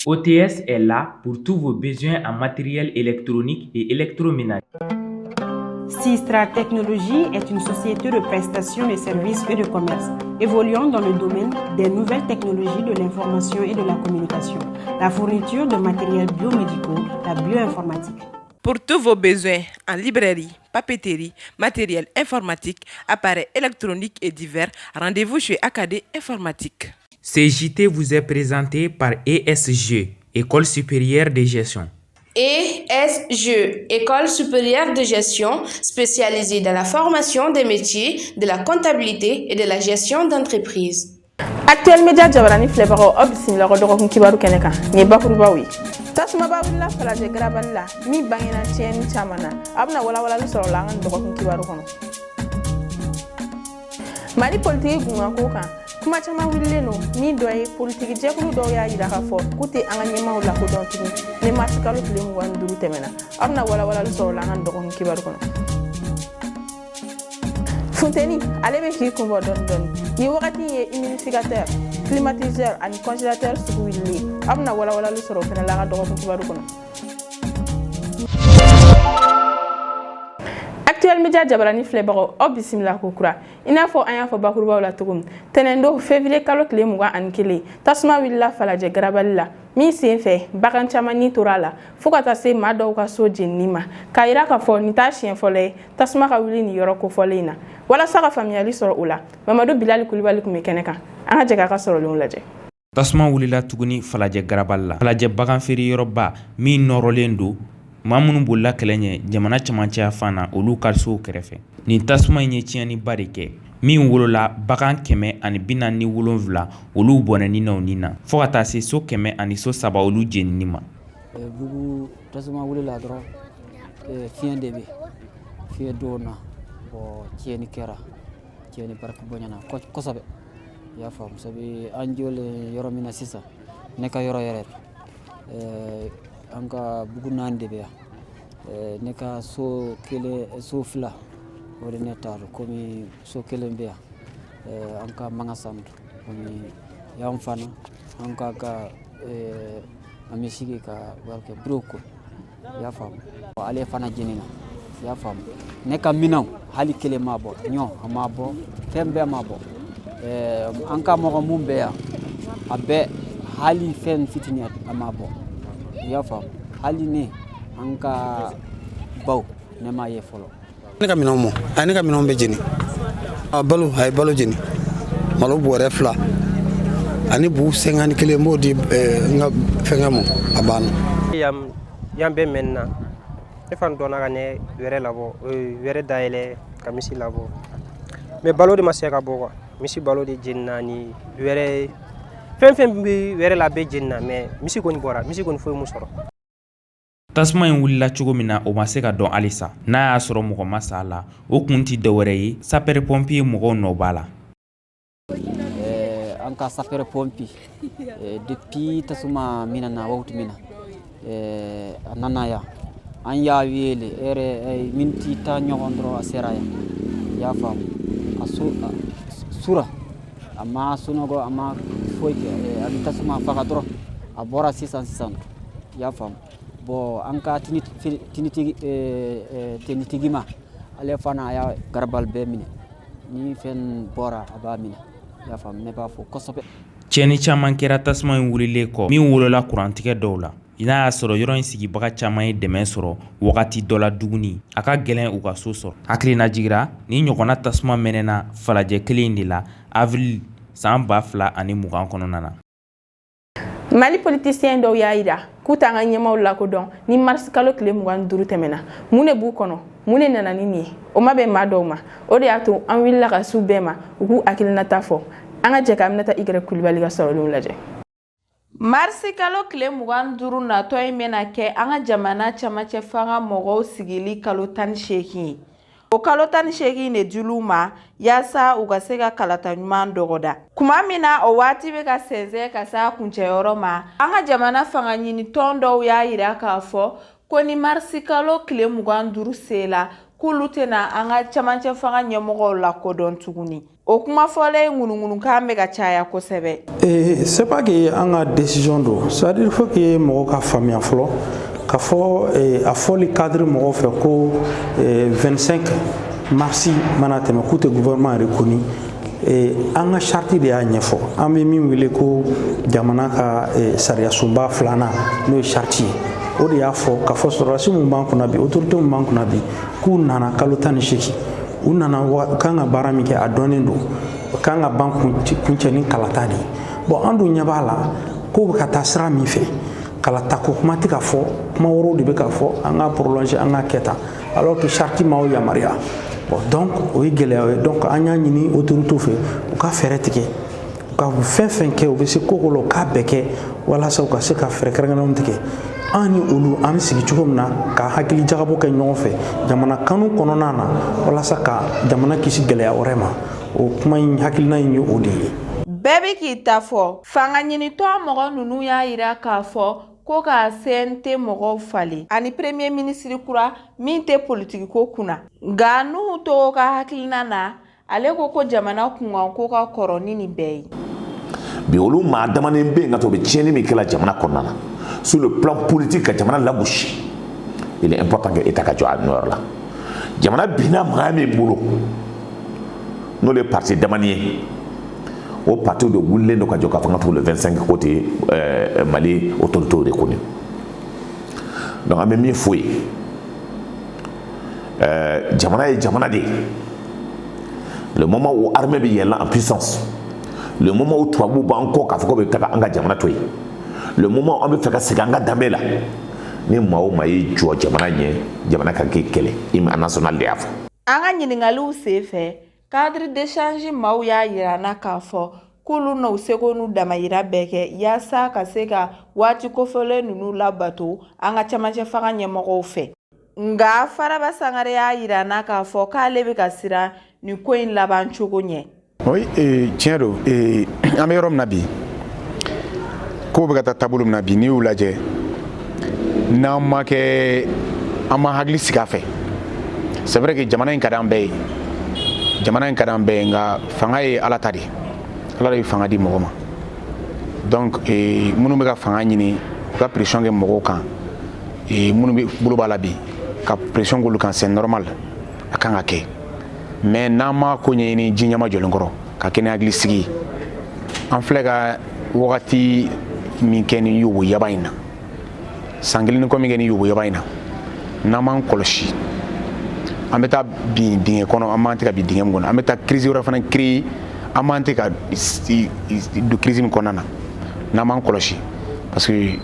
OTS est là pour tous vos besoins en matériel électronique et électroménager. Sistra Technologies est une société de prestation de services et de commerce évoluant dans le domaine des nouvelles technologies de l'information et de la communication, la fourniture de matériels biomédicaux, la bioinformatique. Pour tous vos besoins en librairie, papeterie, matériel informatique, appareils électroniques et divers, rendez-vous chez AKD Informatique. Ce JT vous est présenté par ESG, École supérieure de gestion. ESG, École supérieure de gestion spécialisée dans la formation des métiers de la comptabilité et de la gestion d'entreprise. Actuel Media jabarani filɛbagaw, aw bisimila ka dɔgɔkun kibaru kɛnɛ kan. Nin ye bakurubaw ye. Tasumaba wulila Falajɛ garabali la min bangena tiɲɛni caman na. Aw bɛna walawalali sɔrɔ la an ka nin dɔgɔkun kibaru kɔnɔ. Mali politiki kunkanko kan, kuma caman wulilen don. Min dɔ ye, politiki jɛkulu dɔw y'a yira k'a fɔ k'u tɛ an ka ɲɛmaaw lakodɔn tugun ni marisi kalo tile 25 tɛmɛna. Aw bɛna walawalali sɔrɔ la an ka nin dɔgɔkun kibaru kɔnɔ. Funteni ale bɛ k'i kun bɔ dɔɔni dɔɔni nin wagati ye. Humidificateur, climatiseur ani congélateur sugu wulilen, aw bɛna walawalali sɔrɔ o fana la an ka dɔgɔkun kibaru kɔnɔ. Actuel Media jabarani filɛbagaw, aw bisimila ko kura. I n'a fɔ an y'a fɔ bakurubaw la cogo min, tɛnɛndon février kalo tile 21, tasuma wulila Falajɛ garabali la min sen fɛ bagan caman ni tora a la, fo ka taa se maa dɔw ka so jenini ma, k'a yira k'a fɔ nin t'a siɲɛ fɔlɔ ye tasuma ka wuli nin yɔrɔ kofɔlen in na. Walasa ka faamuyali sɔrɔ o la, Mamadu Bilali Kulibali tun bɛ kɛnɛ kan. An ka jɛ k'a ka sɔrɔlenw lajɛ. Tasuma wulila tuguni Falajɛ garabali la, Falajɛ bagan feere yɔrɔba min nɔrɔlen don maa minnu bolila kɛlɛ ɲɛ jamana camancɛ fan na, olu ka sow kɛrɛfɛ. Nin tasuma in ye tiɲɛniba de kɛ min wolola bagan 147, olu bɔnɛni na u ni na, fo ka taa se so 100 ani so saba, olu jenini ma. Bugu tasuma wulila dɔrɔn, fiɲɛ de bɛ fiɲɛ donna. Bon, tiɲɛni kɛra, tiɲɛni barika bonyana kosɛbɛ, i y'a faamu. Sabu an jɔlen yɔrɔ min na sisan, ne ka yɔrɔ yɛrɛ, an ka bugu naani de bɛ yan. Ne ka so kelen, so fila, o de ne ta don. Komi so kelen bɛ yan, an ka magasin don. Komi yan fana, an ka an bɛ sigi ka wari kɛ bureau ko, i y'a faamu. Ale fana jenina, i y'a faamu. Ne ka minɛnw hali kelen ma bɔ, ɲɔ a ma bɔ, fɛn bɛɛ ma bɔ. An ka mɔgɔ mun bɛ yan, a bɛɛ, hali fɛn fitinin a ma bɔ, i y'a faamu. Hali ne an ka baw, ne m'a ye fɔlɔ. Ne ka minɛnw mɔ, a ye ne ka minɛnw bɛɛ jeni. A balo, a ye balo jeni, malo bɔrɛ 2 ani bu 51, n b'o di n ka fɛnkɛ ma, a banna. Yan yan bɛɛ mɛnna. Ne fana dɔnna ka ne wɛrɛ labɔ, wɛrɛ dayɛlɛ ka misi labɔ, mais balo de ma se ka bɔ quoi. Misi balo de jenina ni wɛrɛ, fɛn fɛn bɛ wɛrɛ la bɛɛ jenina, mais misi kɔni bɔra, misi kɔni foyi m'u sɔrɔ. Tasuma in wulila cogo min na, o ma se ka dɔn halisa. N'a y'a sɔrɔ mɔgɔ ma sa a la, o kun tɛ dɔwɛrɛ ye, sapeur pompier mɔgɔw nɔ b'a la. An ka sapeur pompier, depuis tasuma mina na wawtu mina, a nana yan, an y'a wele heure miniti 10 ɲɔgɔn dɔrɔn, a sera yan, i y'a faamu. A sura, a ma sunɔgɔ, a ma foyi kɛ, a bɛ tasuma faga dɔrɔn, a bɔra sisan sisan, i y'a faamu. Bon, an ka tinitigi tenitigi ma, ale fana a y'a garabali bɛɛ minɛ, ni fɛn bɔra a b'a minɛ, i y'a faamu. Ne b'a fɔ kosɛbɛ. Tiɲɛni caman kɛra tasuma in wulilen kɔ min wolola kurantigɛ dɔw la. N'a y'a sɔrɔ yɔrɔ in sigibaga caman ye dɛmɛ sɔrɔ wagati dɔ la tuguni, a ka gɛlɛn u ka so sɔrɔ. Hakilina jigira ni ɲɔgɔnna tasuma mɛnɛna Falajɛ kelen in de la avril san 2020 kɔnɔna na. Mali politicien dɔw y'a yira k'u t'an ka ɲɛmaaw lakodɔn ni marisi kalo tile 25 tɛmɛna. Mun de b'u kɔnɔ? Mun de nana ni nin ye? O ma bɛn maa dɔw ma. O de y'a to an wulila ka s'u bɛɛ ma, u k'u hakilinata fɔ. An ka jɛ ka Aminata Y Kulibali ka sɔrɔlenw lajɛ. Marisi kalo tile 25 natɔ in bɛna kɛ an ka jamana camancɛ fanga mɔgɔw sigili kalo 18 ye. O kalo 18 de dil'u ma yaasa u ka se ka kalata ɲuman dɔgɔda. Kuma min na o waati bɛ ka sɛnsɛn ka se a kuncɛyɔrɔ ma, an ka jamana fanga ɲini tɔn dɔw y'a yira k'a fɔ ko ni marisi kalo tile 25 sela, k'olu tɛna an ka camancɛ fanga ɲɛmɔgɔw lakodɔn tuguni. O kuma fɔlen ŋunuŋunukan bɛ ka caya kosɛbɛ. C'est pas que an ka décision don, c'est à dire, il faut que mɔgɔw ka faamuya fɔlɔ k'a fɔ a fɔli cadre mɔgɔw fɛ ko 25 mars mana tɛmɛ, k'u tɛ gouvernement reconnu. An ka charte de y'a ɲɛfɔ, an bɛ min wele ko jamana ka sariya sunba filanan, n'o ye charte ye. O de y'a fɔ k'a fɔ sɔrɔdasi mun b'an kunna bi, autorité mun b'an kunna bi, k'u nana kalo 18, u nana kan ka baara min kɛ, a dɔnnen don, o kan ka ban kuncɛ ni kalata de ye. Bon, an dun ɲɛ b'a la k'o bɛ ka taa sira min fɛ, kalata ko kuma tɛ ka fɔ, kuma wɛrɛw de bɛ ka fɔ, an ka prolonger, an ka kɛ tan, alors que charte m'aw yamaruya. Bon, donc o ye gɛlɛya ye. Donc an y'a ɲini autorité fɛ, u ka fɛɛrɛ tigɛ, u ka fɛn fɛn kɛ, u bɛ se ko ko la, u k'a bɛɛ kɛ walasa u ka se ka fɛɛrɛ kɛrɛnkɛrɛnnenw tigɛ, an ni olu an bɛ sigi cogo min na ka hakili jagabɔ kɛ ɲɔgɔn fɛ jamana kanu kɔnɔna na, walasa ka jamana kisi gɛlɛya wɛrɛ ma. O kuma in, hakilina in ye o de ye. Bɛɛ bɛ k'i ta fɔ. Fanga ɲinitɔ mɔgɔ ninnu y'a yira k'a fɔ ko ka CNT mɔgɔw falen ani premier ministre kura min tɛ politikiko kunna. Nka Nuhu Togo ka hakilina na, ale ko ko jamana kunkanko ka kɔrɔ ni nin bɛɛ ye. Bi, olu maa damanin bɛ yen ka to, u bɛ tiɲɛni min kɛla jamana kɔnɔna na sur le plan politique, ka jamana lagosi. Il est important que État ka jɔ a nɔyɔrɔ la. Jamana binna maa min bolo, n'o ye parti damani ye, o parti de wulilen don ka jɔ k'a fɔ n ka tugu le 25 ko tɛ Mali autorités reconnu. Donc an bɛ min fɔ ye, jamana ye jamana de ye. Le moment où armée bɛ yɛlɛn en puissance, le moment où tubabuw b'an kɔ k'a fɔ ko bɛ taga an ka jamana to yen, le moment où an bɛ fɛ ka segin an ka danbe la, ni maa o maa y'i jɔ jamana ɲɛ, jamana kan k'i kɛlɛ. Hymne national de y'a fɔ. An ka ɲininkaliw sen fɛ, cadre d'échange maaw y'a yira an na k'a fɔ k'olu n'u seko n'u damayira bɛɛ kɛ yaasa ka se ka waati kofɔlen ninnu labato an ka camancɛ fanga ɲɛmɔgɔw fɛ. Nka Faraba Sangare y'a yira an na k'a fɔ k'ale bɛ ka siran nin ko in laban cogo ɲɛ. Oui, tiɲɛ don. An bɛ yɔrɔ min na bi, kow bɛ ka taa taabolo min na bi, n'i y'u lajɛ, n'an ma kɛ, an ma hakili sigi a fɛ. C'est vrai que jamana in ka di an bɛɛ ye, jamana in ka di an bɛɛ ye, nka fanga ye Ala ta de ye. Ala de ye fanga di mɔgɔ ma. Donc minnu bɛ ka fanga ɲini, u ka pression kɛ mɔgɔw kan, minnu bɛ bolo b'a la bi, ka pression k'olu kan, c'est normal, a kan ka kɛ. Mais n'an ma ko ɲɛɲini ji ɲɛma jɔlen kɔrɔ, ka kɛ ni hakili sigi ye, an filɛ ka wagati min kɛ ni yobo yaba in na, san kelen ni kɔ min kɛ ni yobo yaba in na, n'an m'an kɔlɔsi, an bɛ taa bin dingɛ kɔnɔ. An m'an tɛ ka bin dingɛ min kɔnɔ, an bɛ taa crise wɛrɛ fana créer. An m'an tɛ ka don crise min kɔnɔna na, n'an m'an kɔlɔsi, parce que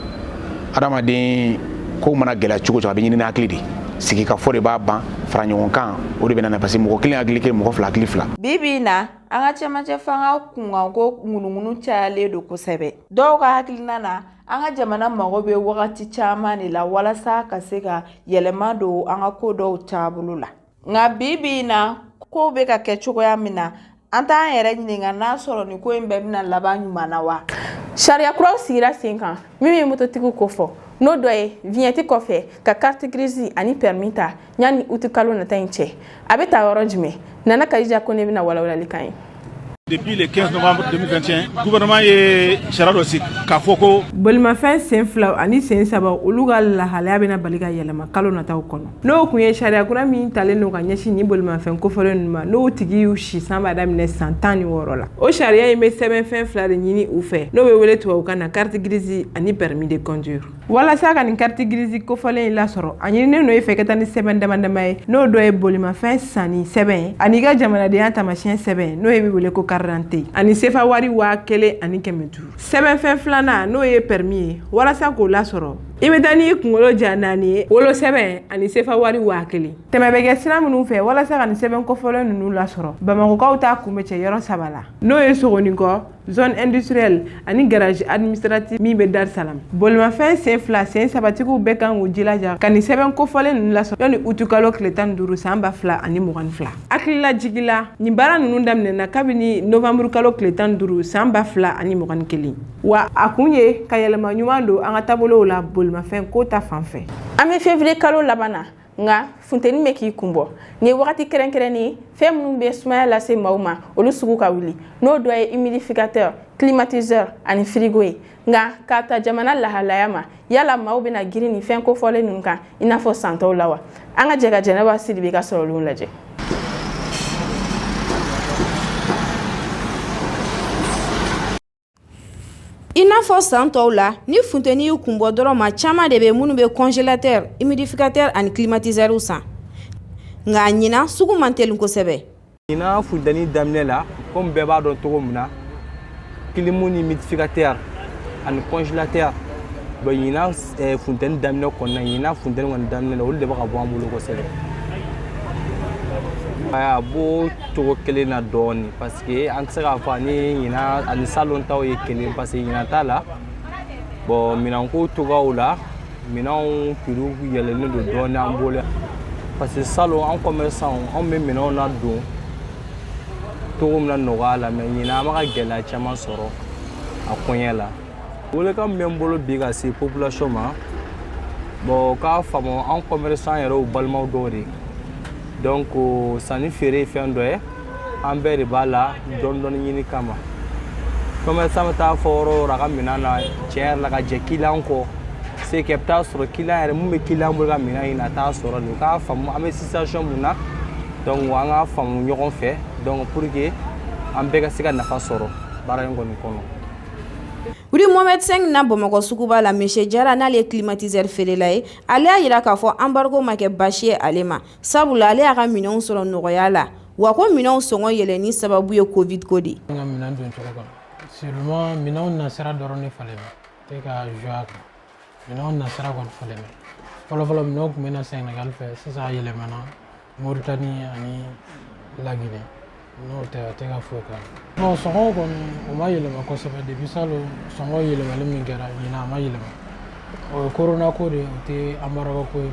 adamaden kow mana gɛlɛya cogo o cogo, a bɛ ɲini ni hakili de sigi ka fɔ de b'a ban, fara ɲɔgɔn kan, o de bɛ na, parce que mɔgɔ kelen hakili kelen, mɔgɔ fila hakili fila. Bi bi in na, an ka cɛmancɛ fanga kunkanko ŋunuŋunu cayalen don kosɛbɛ. Dɔw ka hakilina na, an ka jamana mago bɛ wagati caman de la walasa ka se ka yɛlɛma don an ka ko dɔw taabolo la. Nka bi bi in na, kow bɛ ka kɛ cogoya min na, an t'an yɛrɛ ɲininka n'a sɔrɔ nin ko in bɛɛ bɛna laban ɲuman na wa. Sariya kuraw sigira sen kan min bɛ mototigiw ko fɔ, n'o dɔ ye vignette kɔfɛ, ka carte grise ani permis ta yanni uti kalo nata in cɛ. A bɛ taa yɔrɔ jumɛn? Nana Kadija ko ne bɛna walawalali kan ye. Depuis le 15 novembre 2021, gouvernement ye sariya dɔ sigi k'a fɔ ko bolimafɛn sen fila ani sen saba, olu ka lahalaya bɛna bali ka yɛlɛma kalo nataw kɔnɔ. N'o kun ye sariya kura min talen don ka ɲɛsin nin bolimafɛn kofɔlen ninnu ma, n'o tigi y'u si san b'a daminɛ san 16 la. O sariya in bɛ sɛbɛnfɛn fila de ɲini u fɛ, n'o bɛ wele tubabukan na carte grise ani permis de conduire. Walasa ka nin carte grise kofɔlen in lasɔrɔ, a ɲininen don e fɛ ka taa ni sɛbɛn dama dama ye, n'o dɔ ye bolimafɛn sanni sɛbɛn ani ka jamanadenya taamasiyɛn sɛbɛn, n'o ye bɛ wele ko carte d'identité, ani sefa wari 1500. Sɛbɛnfɛn filanan, n'o ye permis ye, walasa k'o lasɔrɔ, i bɛ taa n'i kunkolo ja naani ye, wolosɛbɛn ani sefa wari 1000. Tɛmɛ bɛ kɛ sira minnu fɛ walasa ka nin sɛbɛn kofɔlen ninnu lasɔrɔ, Bamakɔkaw t'a kun bɛ cɛ yɔrɔ saba la, n'o ye Sogonikɔ, zone industrielle ani garage administratif min bɛ Dar Salam. Bolimafɛn sen fila, sen sabatigiw bɛɛ kan k'u jilaja ka nin sɛbɛn kofɔlen ninnu lasɔrɔ yanni utukalo tile 15 san 2022. Hakilila jigila, nin baara ninnu daminɛna kabini novembre kalo tile 15 san 2021, wa a kun ye ka yɛlɛma ɲuman don an ka taabolow la bolimafɛn ko ta fan fɛ. An bɛ février kalo laban na. Nka funteni bɛ k'i kun bɔ. Nin ye wagati kɛrɛnkɛrɛnnen ye, fɛn minnu bɛ sumaya lase maaw ma, olu sugu ka wuli, n'o dɔ ye humidificateur, climatiseur ani frigo ye. Nka k'a ta jamana lahalaya ma, yala maaw bɛna girin nin fɛn kofɔlen ninnu kan i n'a fɔ san tɔw la wa? An ka jɛ ka Jɛnɛba Sidibe ka sɔrɔlenw lajɛ. I n'a fɔ san tɔw la, ni funteni y'i kun bɔ dɔrɔn, maa caman de bɛ minnu bɛ congélateur, humidificateur ani climatiseur san. Nka ɲinan sugu man teli kosɛbɛ. Ɲinan funteni daminɛ la, komi bɛɛ b'a dɔn cogo min na, clim ni humidificateur ani congélateur, bon, ɲinan funteni daminɛ kɔnɔna, ɲinan funteni kɔni daminɛ la, olu de bɛ ka bɔ an bolo kosɛbɛ. A b'o cogo kelen na dɔɔni, parce que an tɛ se k'a fɔ ani ɲinan ani salon taw ye kelen, parce que ɲinan ta la, bon, minɛnko cogoyaw la, minɛnw prix yɛlɛlen don dɔɔni an bolo, parce que salon, an commerçant, anw bɛ minɛnw ladon cogo min na nɔgɔya la, mais ɲinan an bɛ ka gɛlɛya caman sɔrɔ a koɲɛ la. Welekan min bɛ n bolo bi ka se population ma, bon, k'a faamu, an commerçant yɛrɛ balimaw dɔw de, donc sanni feere ye fɛn dɔ ye, an bɛɛ de b'a la dɔɔni dɔɔni ɲini kama. Commerçant bɛ taa fɔ yɔrɔ o yɔrɔ a ka minɛn na, tiɲɛ yɛrɛ la, ka jɛ client kɔ, c'est que i bɛ taa sɔrɔ client yɛrɛ mun bɛ client bolo ka minɛn ɲini, a t'a sɔrɔ de. U k'a faamu an bɛ situation mun na, donc an k'a faamu ɲɔgɔn fɛ, donc pour que an bɛɛ ka se ka nafa sɔrɔ baara in kɔni kɔnɔ. Rue Mohamed 5 na Bamakɔ suguba la, Monsieur Jara, n'ale ye climatiseur feerela ye, ale y'a jira k'a fɔ embargo ma kɛ baasi ye ale ma, sabula ale y'a ka minɛnw sɔrɔ nɔgɔya la, wa ko minɛnw sɔngɔ yɛlɛnni sababu ye Covid ko de ye. N ka minɛn don cogo kan, seulement minɛnw nasira dɔrɔn de falenna, tɛ ka jouer a kan. Minɛnw nasira kɔni falenna. Fɔlɔfɔlɔ, minɛnw tun bɛ na Sénégal fɛ, sisan a yɛlɛmana Mauritanie ani Laginɛ. N'o tɛ, a tɛ ka foyi k'a la. Bon, sɔngɔw kɔni, o ma yɛlɛma kosɛbɛ depuis salon. Sɔngɔ yɛlɛmali min kɛra ɲinan, a ma yɛlɛma. O ye corona ko de ye, o tɛ embargo ko ye.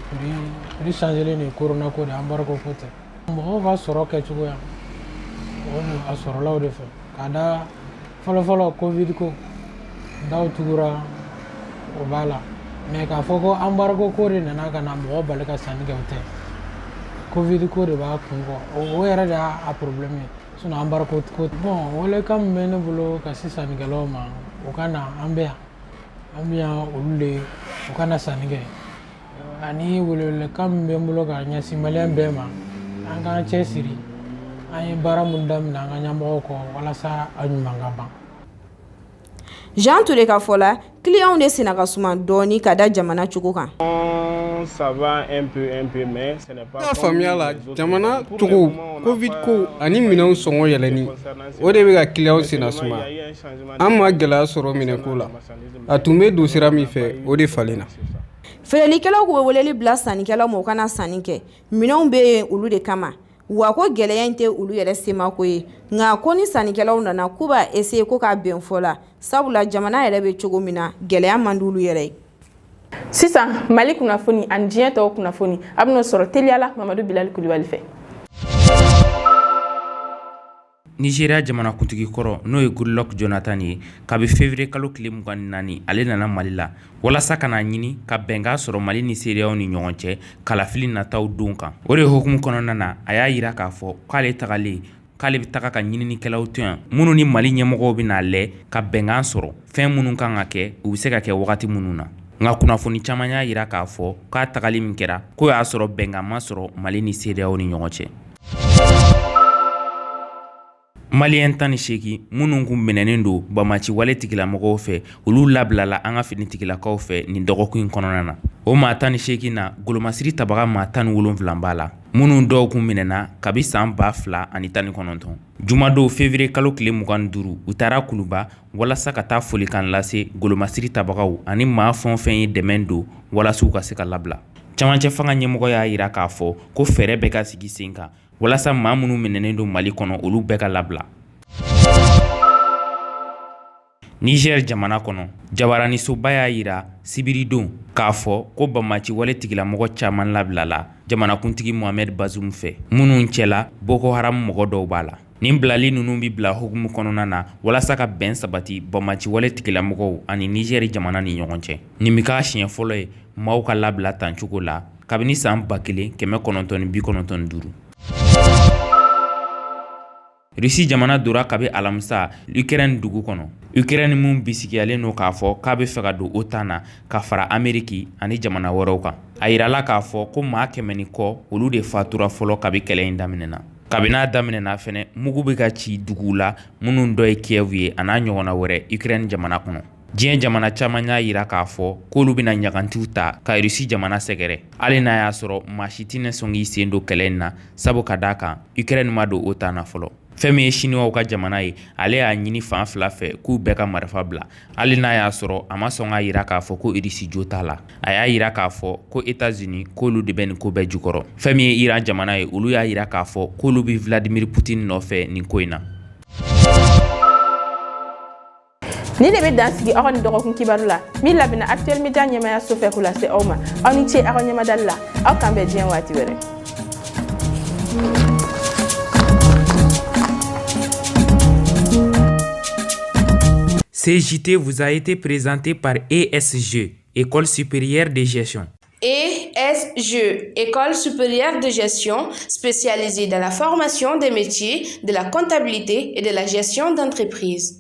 Prix changelen de ye corona ko de ye, embargo ko tɛ. Mɔgɔw ka sɔrɔ kɛcogoya, o a sɔrɔla o de fɛ k'a da fɔlɔfɔlɔ Covid ko daw tugura, o b'a la. Mais k'a fɔ ko embargo ko de nana ka na mɔgɔ bali ka sanni kɛ, o tɛ. Covid ko de b'a kun kɔ, o yɛrɛ de y'a problème ye, sinon embargo ko. Bon, welekan min bɛ ne bolo ka se sannikɛlaw ma, u ka na, an bɛ yan, an bɛ yan olu de, u ka na sanni kɛ. Ani welewelekan min bɛ n bolo ka ɲɛsin maliyɛn bɛɛ ma, an k'an cɛ siri, an ye baara min daminɛ an ka ɲɛmɔgɔw kɔ, walasa a ɲuman ka ban. Jean Touré ka fɔ la, clientw de senna ka suma dɔɔni ka da jamana cogo kan. Ça va un peu, un peu, mais ce n'est pas. Ka faamuya la, jamana cogo, Covid ko ani minɛnw sɔngɔ yɛlɛnni, o de bɛ ka clientw senna suma. An ma gɛlɛya sɔrɔ minɛnko la. A tun bɛ don sira min fɛ, o de falenna. Feerelikɛlaw k'u bɛ weleli bila sannikɛlaw ma, u ka na sanni kɛ, minɛnw bɛ yen olu de kama, wa ko gɛlɛya in tɛ olu yɛrɛ semako ye. Nka ko ni sannikɛlaw nana, k'u b'a essayer ko k'a bɛn fɔ la, sabula jamana yɛrɛ bɛ cogo min na, gɛlɛya man di olu yɛrɛ ye. Sisan, Mali kunnafoni ani diɲɛ tɔw kunnafoni, a bɛn'o sɔrɔ teliya la Mamadu Bilali Kulibali fɛ. Nizeriya jamanakuntigi kɔrɔ, n'o ye Goodluck Jonathan ye, kabi février kalo tile 24, ale nana Mali la walasa ka n'a ɲini ka bɛnkan sɔrɔ Mali ni CEDEAO ni ɲɔgɔn cɛ kalafili nataw don kan. O de hukumu kɔnɔna na, a y'a jira k'a fɔ k'ale tagalen, k'ale bɛ taga ka ɲininikɛlaw to yan minnu ni Mali ɲɛmɔgɔw bɛna lɛ ka bɛnkan sɔrɔ fɛn minnu kan ka kɛ, u bɛ se ka kɛ wagati minnu na. Nka kunnafoni caman y'a jira k'a fɔ k'a tagali min kɛra, k'o y'a sɔrɔ bɛnkan ma sɔrɔ Mali ni CEDEAO ni ɲɔgɔn cɛ. Maliyɛn 18 minnu kun minɛnen don banbaanci wale tigilamɔgɔw fɛ, olu labilala an ka finitigilakaw fɛ nin dɔgɔkun in kɔnɔna na. O maa 18 na, golomasiri tabaga maa 17 b'a la, minnu dɔw kun minɛna kabi san 2019. Jumadon février kalo tile 25, u taara Kuluba walasa ka taa folikan lase golomasiri tabagaw ani maa fɛn o fɛn ye dɛmɛ don walasa u ka se ka labila. Camancɛ fanga ɲɛmɔgɔ y'a jira k'a fɔ ko fɛɛrɛ bɛ ka sigi sen kan walasa maa minnu minɛnen don Mali kɔnɔ, olu bɛɛ ka labila. Niger jamana kɔnɔ, jabaranisoba y'a jira sibiridon k'a fɔ ko banbaanci wale tigilamɔgɔ caman labilala jamanakuntigi Mohamed Bazoum fɛ, minnu cɛla Boko Haram mɔgɔ dɔw b'a la. Nin bilali ninnu bɛ bila hukumu kɔnɔna na walasa ka bɛn sabati banbaanci wale tigilamɔgɔw ani Niger jamana ni ɲɔgɔn cɛ. Nin bɛ k'a siɲɛ fɔlɔ ye maaw ka labila tan cogo la. kabini san 1995. Risi jamana dora kabi alamisa Ukraine dugu kɔnɔ. Ukraine min bisigiyalen don k'a fɔ k'a bɛ fɛ ka don OTAN na ka fara Ameriki ani jamana wɛrɛw kan. A yirala k'a fɔ ko maa 100 ni kɔ olu de fatura fɔlɔ kabi kɛlɛ in daminɛna. Kabini a daminɛna fɛnɛ, mugu bɛ ka ci duguw la minnu dɔ ye Kiev ye a n'a ɲɔgɔnna wɛrɛ Ukraine jamana kɔnɔ. Diɲɛ jamana caman y'a yira k'a fɔ k'olu bɛna ɲagantiw ta ka Irisi jamana sɛgɛrɛ hali n'a y'a sɔrɔ maa si tɛna sɔn k'i sen don kɛlɛ in na sabu ka d'a kan Ukraine ma don OTAN na fɔlɔ. Fɛn min ye Siniwaw ka jamana ye, ale y'a ɲini fan fila fɛ k'u bɛɛ ka marifa bila hali n'a y'a sɔrɔ a ma sɔn k'a yira k'a fɔ ko Irisi jo t'a la. A y'a yira k'a fɔ ko États-Unis k'olu de bɛ nin ko bɛɛ jukɔrɔ. Fɛn min ye Iran jamana ye, olu y'a yira k'a fɔ k'olu bɛ Vladimir Poutine nɔfɛ nin ko in na. Nin de bɛ dan sigi aw ka nin dɔgɔkun kibaru la min labɛnna Actuel Media ɲɛmayaso fɛ k'o lase aw ma. Aw ni ce aw ka ɲɛmadali la. Aw k'an bɛn diɲɛ waati wɛrɛ. Ce JT vous a été présenté par ESG, École supérieure de gestion. ESG, École supérieure de gestion spécialisée dans la formation des métiers de la comptabilité et de la gestion d'entreprise.